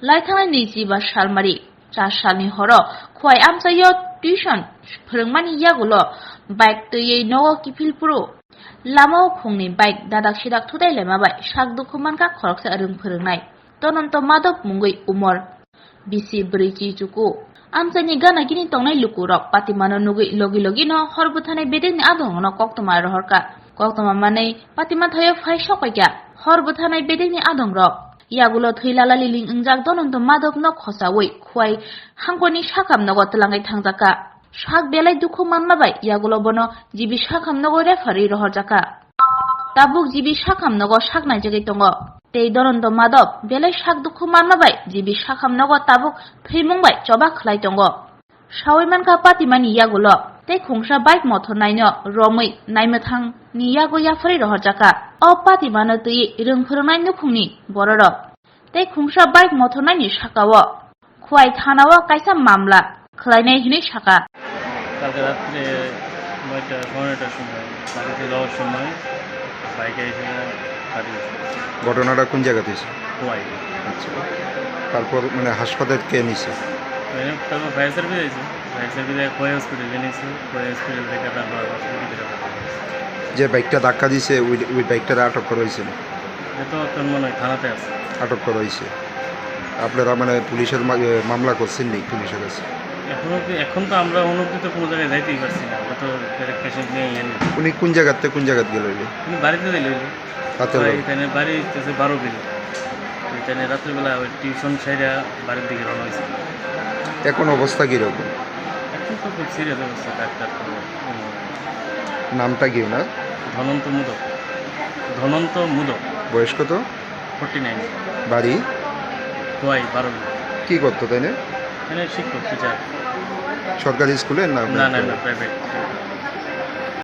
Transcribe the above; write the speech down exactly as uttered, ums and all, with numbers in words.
Laithangnai naichi ba salmari, char salni horo Khowai amchaio tuition phwrwngmani yagulo bike twiwi nogo kiphil phuru lamao khungni bike dadak sidak thutai laima bai sak dukhu mankha khoroksa rwng phwrwngnai Tononto Madhop mungwi umor bisi bwrwi chi chuku. Amchaini gana gini tongnai lukurok patimano nugwi logi logino hor bwthanai bedekni adongrokno koktwma rohorkha. Koktwma manwi patima thaio phai sokpaikha. Hor bwthanai bedekni adongrok yagulo thwi lala liling wngjak Dononto Madhopno khochaui Khowai hangkoni sakham nogo twlangwi thangjakha. Sak belai dukhu manma bai yagulo bono G B sakham nogo referee rohorjakha. Tabuk G B sakham nogo sak naijagwi tongo. Tei Dononto Madhop belai sak dukhu manma bai G B sakham nogo tabuk thwimung bai choba khlai tongo. Saui mankha patimani yagulo tei khungsa bike mothor naino romwi naimwthangni yago yapharwi rohorjakha. O patimano twiwi rwng phwrwngnai nukhungni bororok tei khungsa bike mothor naini sakao Khowai thanao kaisa mamla khwlainai hinwi sakha. কালকে রাত্রে নয়টা, সাড়ে নয়টার সময় বাড়িতে যাওয়ার সময় বাইকে এসে ফাটিয়েছে। ঘটনাটা কোন জায়গাতে হয়েছে? খোয়াই। আচ্ছা, তারপর মানে হাসপাতালে কে নিছে? মানে তারপর ফায়ার সার্ভিস এসে, ফায়ার সার্ভিসে খোয়াই হসপিটালে নিয়েছে, খোয়াই হসপিটাল থেকে তারপর হসপিটালে পাঠানো হয়েছে। যে বাইকটা ধাক্কা দিছে, ওই ওই বাইকটা আটক করা হয়েছে না? এটা তো এখন মনে হয় থানাতে আছে। আটক করা হয়েছে। আপনারা মানে পুলিশের মা-, এ, মামলা করছেন নি পুলিশের কাছে? এখন অবধি, এখন তো আমরা অনুমতি তো কোনো জায়গায় যাইতেই পারছি না, আমরা তো পেশেন্ট নিয়ে ইয়ে নেই। উনি কোন জায়গাতে কোন জায়গাতে গেল হইলে? উনি বাড়িতে দিল হইলে। রাতের প্রায় বেলা? এখানে বাড়ি হইতেছে বারো বিল। এখানে রাত্রিবেলা ওই টিউশন সাইডে বাড়ির দিকে রওনা হয়েছে। এখন অবস্থা কিরকম? এখন তো খুব সিরিয়াস অবস্থা, ডাক্তার তো। নামটা কি ওনার? ধনন্ত মোদক। ধনন্ত মোদক। বয়স কত? Forty nine. বাড়ি? খোয়াই, বারো বিল। কি করতো তাই না? এখানে শিক্ষক, টিচার। সরকারি স্কুলে না না, না, না, প্রাইভেট?